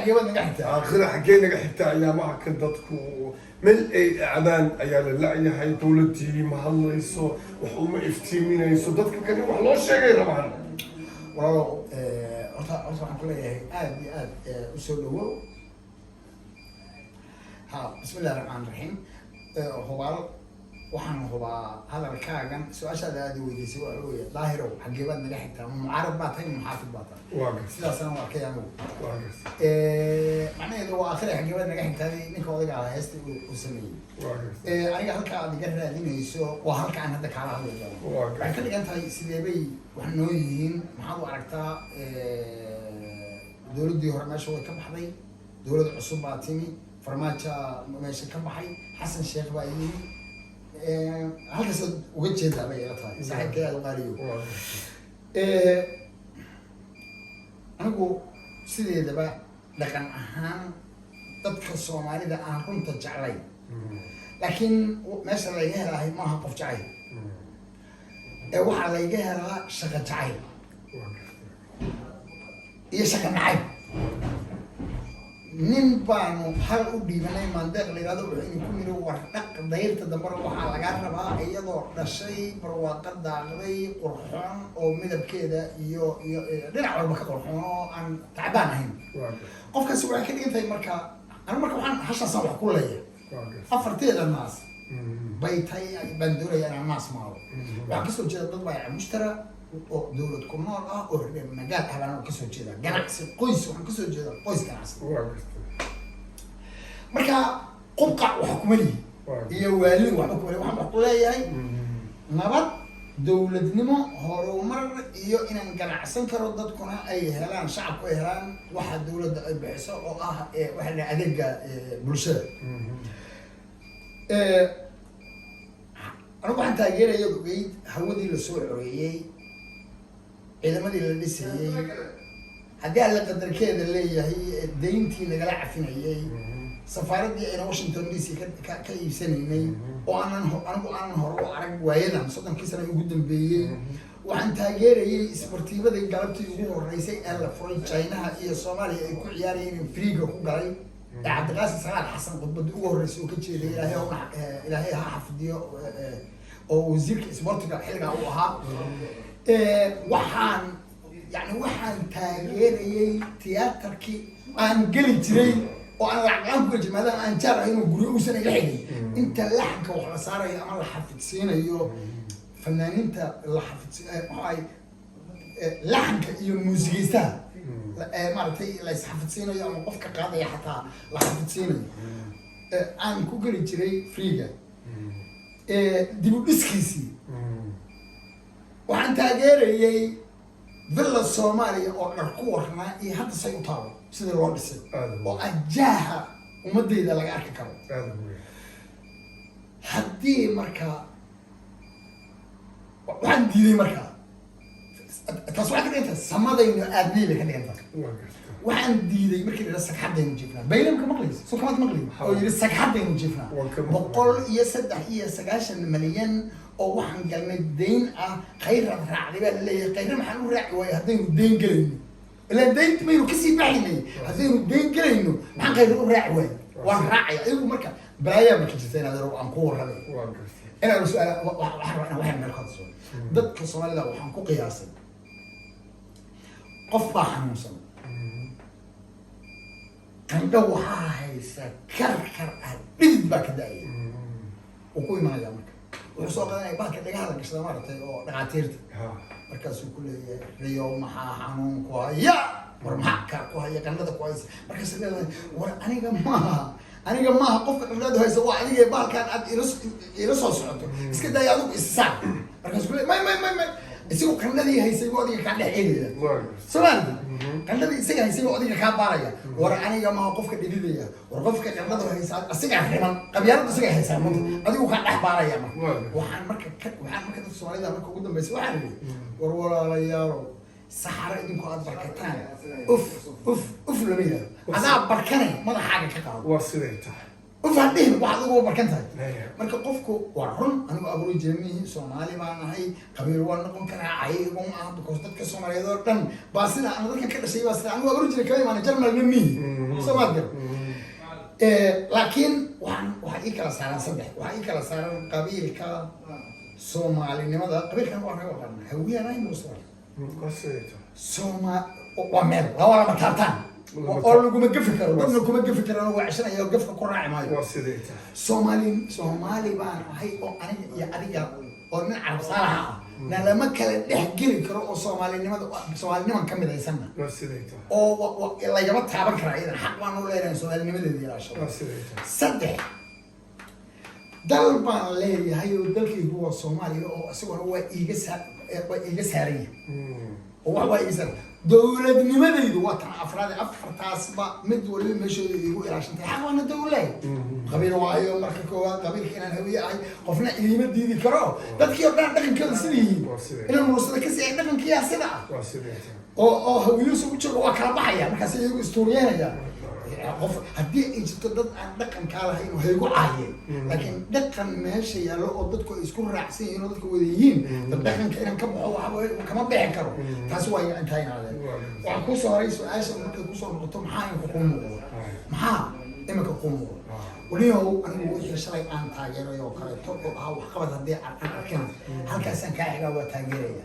Xageebad naga xigtaa? Aakhira xaggee naga xigta? Ayaamaha kan dadku meel ay acdaan ayaa la la'yahay. Dowladdii ma hadlayso, wax uma iftiiminayso dadka kani, wax loo sheegay rabaan. Walaalow, horta waxaan ku leeyahay aad iyo aad usoo dhawow. Ha, bismi illahi raxmaan raxiim. Hubaal waxaan hubaa hadalkaagan, su-aashaada aada i weydiisay waa weeye: Daahirow, xageebaad naga xigtaa? Ma mucaarad baa tahay, ma muxaafid baa tahay? Waa garta. Sidaasna waa arkay anigu. Waa garta. Macnaheedu waa akhira xageebaad naga xigtaa ninka odayga ah heesta uu sameeyey. Waa garta. Aniga halka aad iga raadinayso waa halka aan hadda kaala hadli doono. Waa garta. Waxay ka dhigan tahay sidee bay wax noo yihiin? Maxaad u aragtaa? Dowladdii hore meesha way ka baxday, dowlad cusub baa timi, Farmaajo meesha ka baxay, Xasan Sheekh baa yimi. Halkaasaad uga jeedaa bay ila tahay, saaxiibkay aada u qaaliyo. Waa garta. Anigu sideedaba dhaqan ahaan dadka Soomaalida aan runta jeclayn, laakiin meesha layga helaahay maaha qof jacayl ee waxaa layga helaa shaqo jacayl Waa garta. iyo shaqo nacayb. Nin baanu hal u dhiibanay, Maandeeq la yihahdo, wuxuu idinku yiri: "War dhaq, dayrta dambena waxaa lagaa rabaa iyadoo dhashay, barwaaqo daaqday, qurxoon oo midabkeeda iyo dhinac walba ka qurxoon oo aan tacbaan ahayn." Waa garta. Qofkaasi waxay ka dhigan tahay marka anigu marka waxaan hashaasaan wax ku leeyahay Waa garta. afarteeda naas bay tahay baan doonaya inaan naas maalo. Waxaan kasoo jeeda dad baayaca mushtara oo dowlad ku nool ah oo reer magaal ah baan kasoo jeeda, ganacsi qoys, waxaan kasoo jeeda qoys ganacsi. Waa garta. Marka qubqac wax kuma lihi iyo waalin waxba kuma lihi. Waxaan wax ku leeyahay nabad, dowladnimo, horumar iyo inaan ganacsan karo, dadkuna ay helaan, shacabku ay helaan waxa dowladda ay bixiso oo ah waxa la adeega bulshada. Anigu waxaan taageeraya ogeyd hawadii lasoo xoreeyey, ciidamadii la dhisayey, haddii Alla qadarkeeda leeyahay deyntii nagala cafinayay, safaaraddii ayna Washington DC ka iibsanaynay oo aanan anigu aanan hore u arag waayadan 30kii sana ugu dambeeyey. Waxaan taageerayay isbartiibadii galabtii ugu horeysay ee la furay, Chinaha iyo Soomaaliya ay ku ciyaarayeen, in freega ku galay ee Cabdiqaasim Salaad Xasan khudbadii ugu horreysay oo ka jeeday, Ilaahay ha Ilaahay ha xafidiyo, oo wasiirka isboortiga xilligaa uu ahaa. Waxaan yani waxaan taageerayay tiyaatarkii aan geli jiray oo aan lacag la-aan ku geli jiray, maadaama aan jaar ahay inuu guryo uusan iga xigin, inta laxanka wax la saarayo ama la xafidsiinayo fanaaniinta la xafidsi waxa ay laxanka iyo muusigeystaha maaragtay la isxafidsiinayo ama qofka qaadaya xataa la xafidsiinayo, aan ku geli jiray freega dib u dhiskiisii. Waxaan taageerayay Villa Soomaaliya oo dhar ku warnaa iyo hadda say u taalo, sidii loo dhisay oo ajaaha ummadeyda laga arki karo. Aada weyn. Haddii marka waxaan diiday markaa, taas waxay ka dhigan tahay samadaynu aadnay bay ka dhigan tahay. Waa garta. Waxaan diiday markii la yidhaha sagxaddaynu jiifnaa, baylamka maqlaysa soo kamaad maqlayn oo yidhi sagxaddaynu jiifnaa. Waan ka maqlay. 193 malyan oo waxaan galnay dayn ah, Khayraad raacday baa laleeyahay. Khayra maxaan u raaci waayay haddaynu dayn gelayno? Ilaan daynti maynu kasii baxaynay. Haddaynu dayn gelayno, maxaan Khayra u raaci waayay? Waan raacaya iyagu. Marka balaayaa marka jirta inaad aan ku warramay Waa garta. Inaan su-aal waxaan rabaa inaan waxaan meel ka hadso. Dadka Soomaalida waxaan ku qiyaasay qof baa xanuunsan, qandho waxaa haysa karkar ah, dhidid baa ka da-aya. Wuu ku imanaya marka wuxuu soo qadanaya bahalka dhagaha la gashada maaragtay oo dhakhaatiirta. Markaasuu ku leeyahay: "Riyo, maxaa xanuun ku haya? War maxaa kaa ku haya, qandhada ku haysa?" Markaasuu leedahay: "War aniga maaha, aniga maaha, qofka qandhadu haysa waa adiga, bahalkan aad ila soo socoto iska daaya, adigu issaar." Markaasuu ku leeyahay: "May, may, may, may." Isagu qandhadii haysay buu adiga kaa dhex eegaya. Waa garta. Soomaalida qandhadii isaga haysay buu adiga kaa baaraya. "War aniga maaha qofka dhididaya, war qofka qandhadu haysaa asigaa riman, qabyaaladu isagaa haysaa manta, adigu kaa dhex baaraya." Marka waxaan marka ka waxaan marka dadka Soomaalida marka ugu dambaysa waxaan idhi: "War walaalayaalow, saxaro idinku aad barkataan uf uf uf lama yidhahdo, adaa barkane madaxaaga ka qaado." Waa siday tahay. Ufadhihin waxaad ugu barkan tahay. Haya. Marka qofku waa run, anigu abuuri jirmihi Soomaali baan ahay, qabiil waan noqon karaa, caygu ma aha, because dadka Soomaaliyeed oo dhan baa sida aan dadka ka dhashay baa sida anigu abuuri jiray kama imaana Jarmalna mihi Soomaad gar. Laakiin waxaa ii kala saaran saddex, waxaa ii kala saaran qabiilka, Soomaalinimada. Qabiilkan waa naga aqaana, Hawiyaan ahay, Mursal. Waa siday tahay. Sooma waa meel waa lama taabtaan oo laguma gafi karo, dadna kuma gafi karaan, waa ceshanaya oo gafka ku raaci maayo. Waa siday tahay. Soomaali, Soomaali baan ahay oo aniga iyo adiga oo nin Carab Saalaxa ah na lama kala dhex geli karo, oo Soomaalinimada, Soomaaliniman ka midaysanna. Waa siday tahay. Oo lagama taaban karaa iyadan, xaq baan u leenahay Soomaalinimadeeda ilaashado. Waa siday tahay. Saddex, dal baan leeyahay oo dalkaygu waa Soomaaliya, oo isaguna waa iiga saaran yahay oo wax waa iiga saaran. Dowladnimadaydu waa tan afraad. Afartaasba mid waliba meeshooda iigu ilaashantay, xaq waana dowle qabiil waayo. Marka koowaad, qabiilka inaan Hawiye ahay qofna iima diidi karo, dadkii oo dhan dhaqankooda sida yihiin. Waa sidee. Inaan Mursada kasi ay dhaqankiyaa sida ah Waa siday tahay. oo Hawiyuusa u jooga waa kala baxaya, markaas iyagu istuuriyeynaya. Qof haddii ay jirto dad aan dhaqankaa lahayn oo haygu caayeen, laakiin dhaqan meesha yaallo oo dadku ay isku raacsan yihiin oo dadku wada yihiin, dad dhaqanka inaan ka baxo waxa weeye kama bixi karo. Taasi waa intaa inaadeen. Waxaa kusoo haray su-aasha markay kusoo noqoto, maxaa imika kuu muuqdo? Maxaa imika kuu muuqdo? Waliyow, anigu wixii shalay aan taageeray oo kaleeto oo ahaa waxqabad haddii aan arkina, halkaasaan kaa xigaa, waa taageeraya.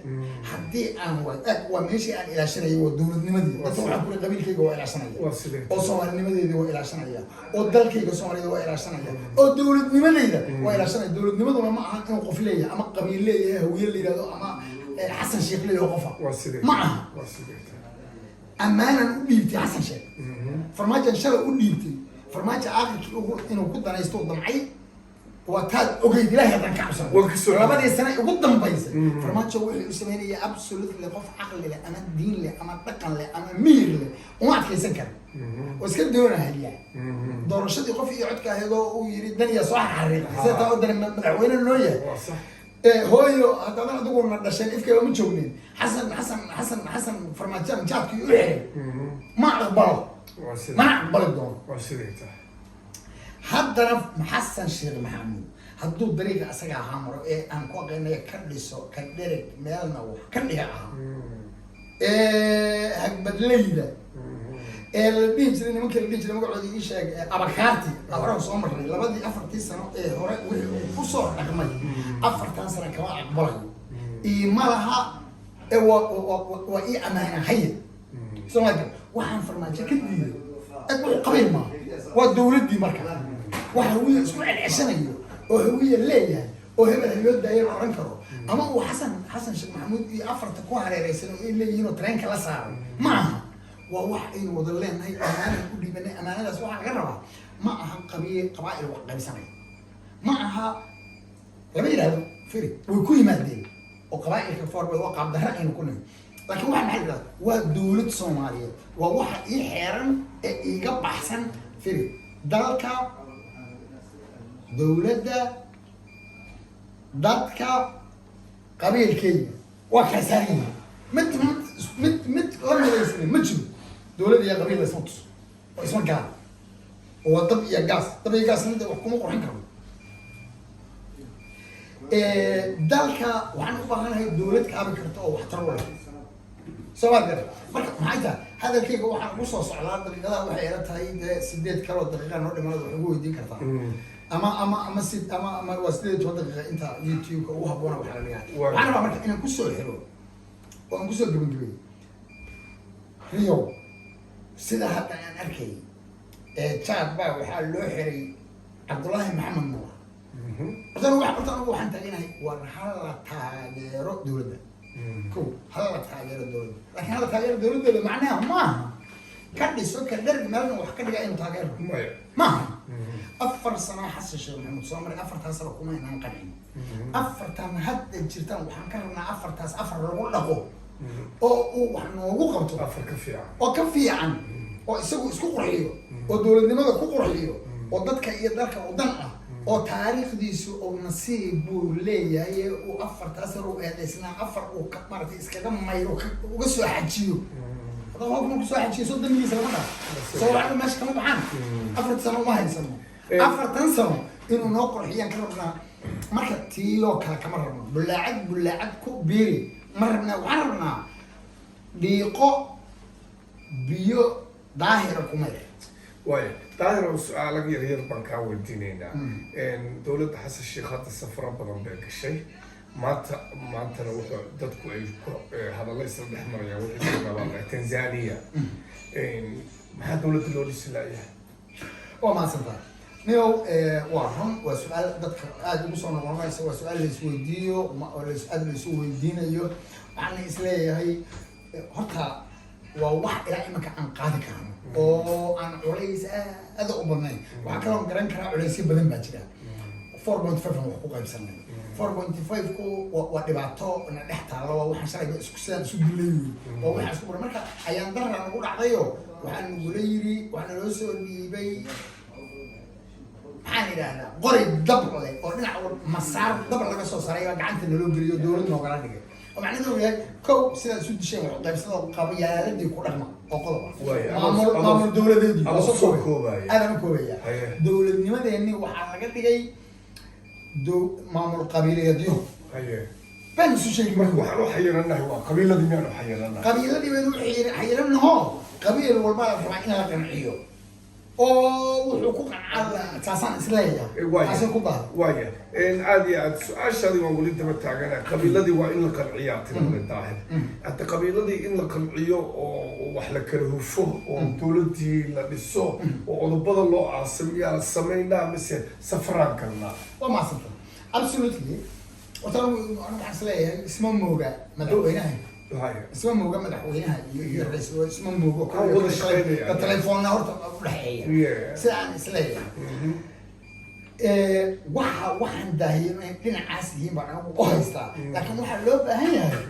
Haddii aan waa eg, waa meeshii aan ilaashanayay, waa dowladnimadii. Dadka waxaan kuri qabiilkayga waa ilaashanaya Waa sidee. oo Soomaalinimadeeda waa ilaashanaya oo dalkayga Soomaalida waa ilaashanaya oo dowladnimadeyda waa ilaashanaya. Dowladnimaduna ma aha inuu qof leeyahay ama qabiil leeyahay, Hawiye la yidhahdo ama Xasan Sheekh leeyahay qofa. Waa sidee. Ma aha. Waa sidee tahay. Ammaanan u dhiibtay Xasan Sheekh, Farmaajan shalay u dhiibtay. Farmaajo aakhirkii ugu inuu ku danaysto damcay, waa taad ogeyd. Ilaahay haddaan ka cabsano, Waan ka soo labadii sane ugu dambaysay Farmaajo wuxuu u sameynaya absolutely qof caqli leh ama diin leh ama dhaqan leh ama miyir leh uma adkaysan kara oo iska doonahaya doorashadii qof iyo codka ahayd oo uu yiri daniya soo xariiqay, sida taa oo dani madaxweyne noo yahay. Waa sax. Hooyo, haddaadan adigu na dhasheen ifkayba ma joognin. Xasan, Xasan, Xasan, Xasan Farmaajo jaadkii u xiray ma aqbalo. Waa sidee. Mana aqbali doono. Waa siday tahay. Haddana Xasan Sheekh Maxamuud hadduu dariiqa asaga ahaa maro ee aan ku aqeynaya, ka dhiso, ka dhereg, meelna wax ka dhiga ahaa ee hagbadleyda ee la dhihi jiray, nimankii la dhihi jiray magacoodii ii sheeg, abakaarti horaan soo marnay labadii afartii sano ee hore wixii uu kusoo dhaqmay, 4tan sano kama aqbalayo, iima laha ee waa ii amaana haya. Soomaaliya waxaan Farmaajo ka diiday eg wuxuu qabiil maaha, waa dowladdii. Marka wax Hawiye isku celceshanayo oo Hawiye leeyahay oo hebel ha loo daayo la oran karo ama uu Xasan Sheekh Maxamuud iyo afarta ku hareereysan oo ay leeyihiin oo tareenka la saaray ma aha. Waa wax aynu wada leenahay, amaanan u dhiibanay. Amaanadaas waxaa laga rabaa ma aha qabiil, qabaa'il wax qaybsanaya ma aha. Lama yidhahdo firi way ku yimaadeen oo qabaa'ilka forward waa qaabdarra aynu ku nahay, laakiin waxa maxaa la yidhahda waa dowlad Soomaaliyeed, waa waxa ii xeeran ee iiga baxsan. Firi, dalka, dowladda, dadka, qabiilkayga waa kala saaran yihiin. Mid la midaysana ma jiro. Dowlad iyo qabiil la isma tuso oo isma galaan, oo waa dab iyo gaas. Dab iyo gaas mid wax kuma qurxin karo. Dalka waxaan u baahanahay dowlad kaabi karta oo waxtar u leh. Soo gar. Marka maxay tahay hadalkayga? Waxaan ugu soo socdaa daqiiqadaha, waxay ila tahay dee 8 kaloo daqiiqa noo dhimanad wax ugu weydiin kartaa ama si ama waa 18 daqiiqa inta YouTube-ka ugu habboona waxaa la dhigaa. Waxaan rabaa marka inaan kusoo xiro oo aan kusoo gebagabeeyo rio sida hadda aan arkay Jaad baa waxaa loo xiray Cabdullaahi Maxamed Nuur. Horta anigu waxaan taaganahay, war hala taageero dowladda. Ko hala taageero dowladda, laakiin hala taageero dowladdeeda macnaha maaha ka dhiso, ka dherg, meelna wax ka dhiga inuu taageero. Maya. Maaha. 4 sano Xasan Sheekh Maxamuud soo maray, afartaas sano kuma inaan qancin. Afartan hadda jirtaan waxaan ka rabnaa afartaas afar lagu dhaqo oo uu wax noogu qabto. Afar ka fiican. Oo ka fiican, oo isagu isku qurxiyo oo dowladnimada ku qurxiyo oo dadka iyo dalka u dan ah oo taariikhdiisu uu nasiib buu leeyahay ee uu afartaas sano u eedaysnaa, afar uu ka maaragtay iskaga mayro, uga soo xajiyo. Haddaba qofku markuu soo xajiyo, soo dambigiisa lama dhaaf, soo waxba meesha kama baxaan. 4 sano uma haysano. 40 sano inuu noo qurxiyaan ka rabnaa. Marka tiiyoo kale kama rabno, bulaacad bulaacad ku biiri ma rabnaa. Waxaan rabnaa dhiiqo biyo daahira kumay. Waaya Daahir, su-aalo yar yar baan kaa weydiinaynaa. Dowladda Xasan Sheekh hadda safaro badan bay gashay. Maantana wuxuu dadku ay ku hadallo isla dhex marayaan, wuxuu joogaa Tanzania. Maxaa dowladda loo dhisi laayahay? Waa mahadsantahay niyow. Waa run, waa su-aal dadka aada ugu soo noqonaysa, waa su-aal la isweydiiyo oo aada la isu weydiinayo. Waxaana isleeyahay horta waa wax ilaa iminka aan qaadi karno oo aan culays aada u badnayn. Waxaa kaloo garan karaa culaysyo badan baa jira. 4.5 aan wax ku qaybsanay. 4.5 ku waa dhibaato na dhex taalo. Waa waxaan shalayba isku sidaan isu dilay wey, waa waxaan isku baray. Marka ayaan darra nagu dhacdayo, waxaa nagula yiri, waxaa naloo soo dhiibay, maxaan idhaahdaa, qori dab leh oo dhinac walba masaar dab laga soo saray baa gacanta naloo geliyo, dowlad noogala dhigay, oo macnaheedu yahay kow sidaad isu disheen wax qaybsada, qabyaaladii ku dhaqma oo qodob ah. Waaya, maamul maamul dowladeedii adoo waa soo koobaya. Koobaya. Aadaan u koobaya. Haye. Dowladnimadeenni waxaa laga dhigay maamul qabiileedyo. Baan isu sheegi. Marka waxaan u xayiranahay waa qabiiladii, miyaan u xayiranahay? Qabiiladii baynu u xayiranaho. Qabiil walbaa la rabaa in la qanciyo oo wuxuu ku qancaa, taasaan isleeyahay. Waaya. Taasay ku baahda. Waaya, aad iyo aad su-aashaadii waan weli daba taagana. Qabiiladii waa in la qanciyaa tirada, Daahir. Hadda qabiiladii in la qanciyo oo wax la kala hufo oo dowladii la dhiso oo qodobada loo aasay, miyaa la samaynaa mise safaraan galnaa? Waa mahadsanta. Absolutely. Horta anigu waxaan isleeyahay isma mooga madaxweynaha. Isma mooga madaxweynaha iyo ra'iisul, isma moogo. Waa wada shaqeynayaan. Ka telefoonna horta udhexeeya. Sida aan isleeyahay, waxaan daahiyay inay dhinacaas yihiin baan anigu u haystaa, laakiin waxaa loo baahan yahay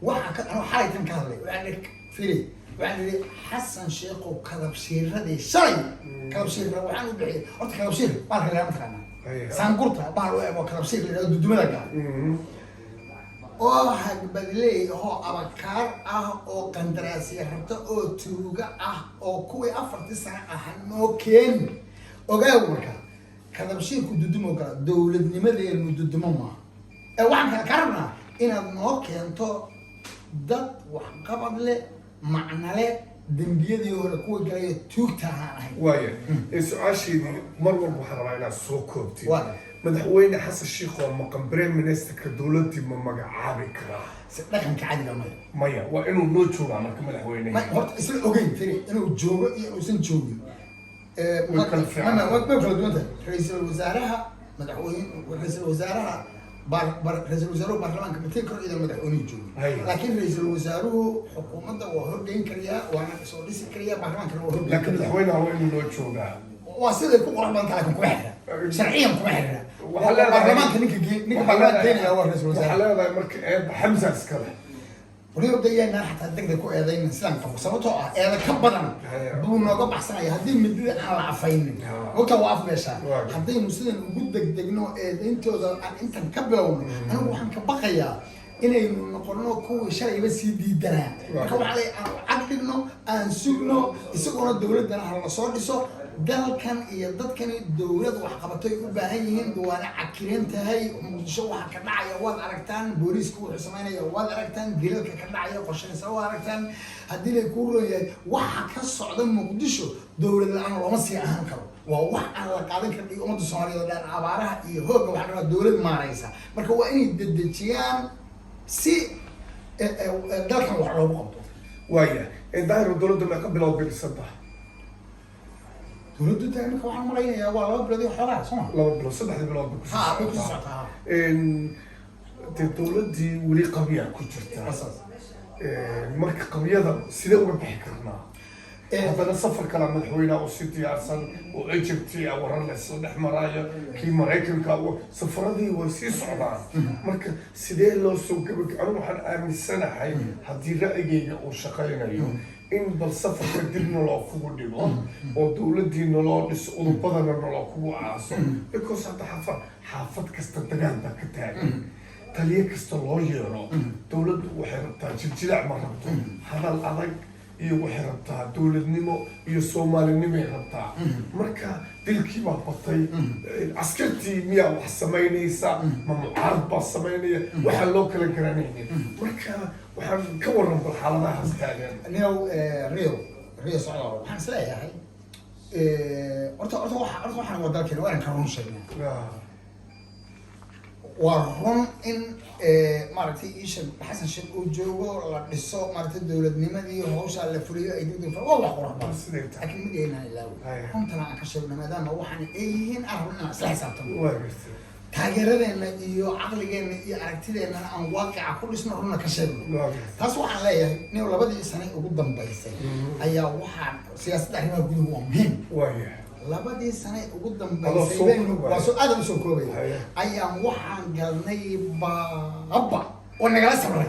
waxa ka anigu xalaytan ka hadlay. Waxaan idhi, firi, waxaan idhi Xasan Sheekhow, kadabshiiradii shalay, kadabshiira waxaan u bixiyay horta kadabshiir baalka la mataqaanaa? Saangurta bahal u ego kadabshiir la yidhahdo, dudumada gaa oo hagbadley oo abakaar ah oo qandaraasya rabta oo tuuga ah oo kuwii 4-tii sano ah noo keeni. Ogaaw, marka kadabshiirku dudumo gala, dowladnimadeenu dudumo maaha. Ee waxaan kale ka rabnaa inaad noo keento dad waxqabad leh, macno leh, dembiyadii hore kuwa galaya tuugta ahaan ahayn. Waaya, su-aashaydii mar walba waxaan rabaa inaad soo koobtid. Waa. Madaxweyne Xasan Sheikh oo maqan, prime ministerka dowladdii ma magacaabi karaa? Si dhaqanka cadiga, maya. Maya, waa inuu noo joogaa marka madaxweyneha. Horta isla ogeyn, firi, inuu joogo iyo inuusan joogin Way kala fiican. Way kala duwan tahay. Ra-iisul wasaaraha madaxweyne, ra-iisul wasaaraha ra-iisul wasaaruhu baarlamaanka mategi karo idan madaxweynuhu joogin. Laakiin ra-iisul wasaaruhu xukuumadda waa horgeyn karayaa, waana soo dhisi karayaa, baarlamaankana waa horgeyn laakiin karayaa. Madaxweynaha waa inuu noo joogaa. Waa siday ku qurux badan tahay, laakiin kuma xirra, sharciyan kuma xirra. Waxaa leedahay- Baarlamaanka ninka ninka waxaa baarlamaanka leedahay- keenaya waa ra-iisul waxaa wasaare. leedahay marka eedda Xamsa iskale. Waliba dayaynaa xataa degdeg ku eedaynin sidaan qabo, sababtoo ah eeda ka badan buu nooga baxsanaya haddii midida aan la afaynin. Ogta waa af meeshaa. Haddaynu sidan ugu degdegno eedayntooda aan intan ka bilowno, anigu waxaan ka baqayaa inaynu noqono kuwii shalayba sii diidanaa. Marka waxaa lay aan cag dhigno, aan sugno, isagoona dowladdana ha la soo dhiso. Dalkan iyo dadkani dowlad waxqabatay u baahan yihiin, waana cakiran tahay. Muqdisho waxa ka dhacaya waad aragtaan, booliiska wuxuu samaynaya waad aragtaan, dilalka ka dhacaya qorshaysa waad aragtaan. Haddii lay kuu roon yahay waxa ka socda Muqdisho, dowlad la-aan looma sii ahaan karo. Waa wax aan la qaadan karin iyo ummadda Soomaaliyeed oo dhan abaaraha iyo hoogga waxaa rabaa dowlad maaraysa. Marka waa inay dedejiyaan si dalkan wax loogu qabto. Waaya, Daahir, dowladda meeqa bilood bay dhisan tahay? Dowladdu ta imika waxaan malaynayaa waa 2 bilood iyo xoogaa, soo ma? 2 bilood, 3 bilood bay kusii Ha, bay kusii socotaa. Socotaa. Dee dowladdii weli qabyaa ku jirta. Asaas. Marka qabyada sidee uga bixi karnaa? Haddana safar kale madaxweynaha usii diyaarsan oo Egypt ah, warar la isla dhex maraayo, kii Maraykanka, safaradii way sii socdaan. Marka sidee loo soo gabag? Anigu waxaan aaminsanahay, haddii ra'yigayga uu shaqaynayo, in bal safarka dibna loo kugu dhigo oo dowladdiina loo dhiso, udubadana naloo kugu aaso, because hadda xaafad kasta dagaal baa ka taagan, taliyo kasta loo yeero. Dowladdu waxay rabtaa jiljilac, ma rabto hadal adag. Iyo waxay rabtaa dowladnimo iyo soomaalinimay rabtaa. Marka dilkii baa batay, askartii miyaa wax samaynaysa, ma mucaarad baa samaynaya? Waxaan loo kala garanaynin. Marka waxaan ka waran bal xaaladahaas taagan. Niow, rio rio socdaal, waxaan is leeyahay horta waxaan waa dalkeena, waa inaan ka run sheegnaa. Waa run in maaragtay isha Xasan Sheekh uu joogo, la dhiso maaragtay dowladnimadii, hawshaa la fuliyo, ay degdeg, waa wax qurux badan. Siday tahay. Laakiin mid aynaan ilaawi, runtana aan ka sheegno, maadaama waxaan ay yihiin aan rabno inaan isla xisaabtano, Waa gartay. taageeradeena iyo caqligeenna iyo aragtideennana aan waaqica ku dhisno, runna ka sheegno. Waa gartay. Taas waxaan leeyahay nin 2dii sane ugu dambaysay ayaa waxaa siyaasadda arrimaha guduhu waa muhiim. Waayahay. 2dii sane ugu Adoo dambaysay soo baynu koobaya. waa soo aadan usoo koobaya, ayaan waxaan galnay baaba oo nagala sabray.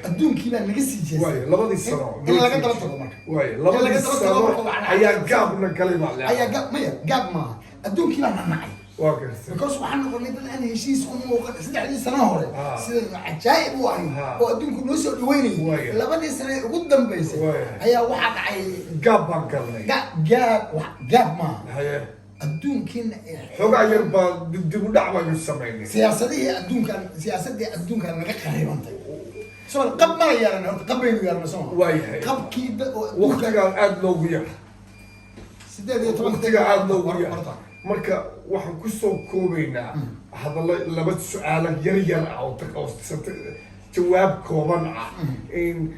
Adduunkii baa naga sii jeestay. Waaya, 2dii sano. In laga daba tago marka. Waaya, In laga 2dii daba tago sano marka waxaa ayaa gaabna galay baa leedahay. Ayaa gaab, maya, gaab maaha, adduunkii baa na nacay. Waa gartay. Because waxaan noqonay dad aan heshiis u muuqan. 3dii sano hore sidaynu cajaa'ib u ahayn oo adduunku noo soo dhaweynayay, 2dii sane ee ugu dambaysay ayaa waxaa dhacay Gaab baan galnay. Gaab gaab maaha. Adduunkiina Xoogaa yar baa dib u dhac baynu samaynay. Siyaasadihii adduunkan, siyaasadii adduunkan naga qaribantay. Soo qab mana yeelan, horta qab baynu yeelanay, soo ma? Waayahay. Qabkii oo adduunka Waqtigaan aada loogu yar. 18 Waqtiga aada loogu yar. Horta. Marka waxaan kusoo koobaynaa hadallo, laba su-aalo yar yar ah oo jawaab kooban ah. In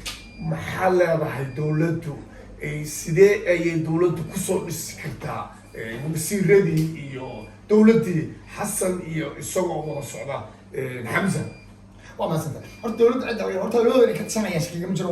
maxaa leedahay dowladdu, sidee ayay dowladdu kusoo dhisi kartaa wasiiradii iyo dowladdii Xasan iyo isagoo wada socda, Xamza? Waa mahadsanta. Horta dowladda cidda horta labadooda inay ka tashanayaan shakigama jiro.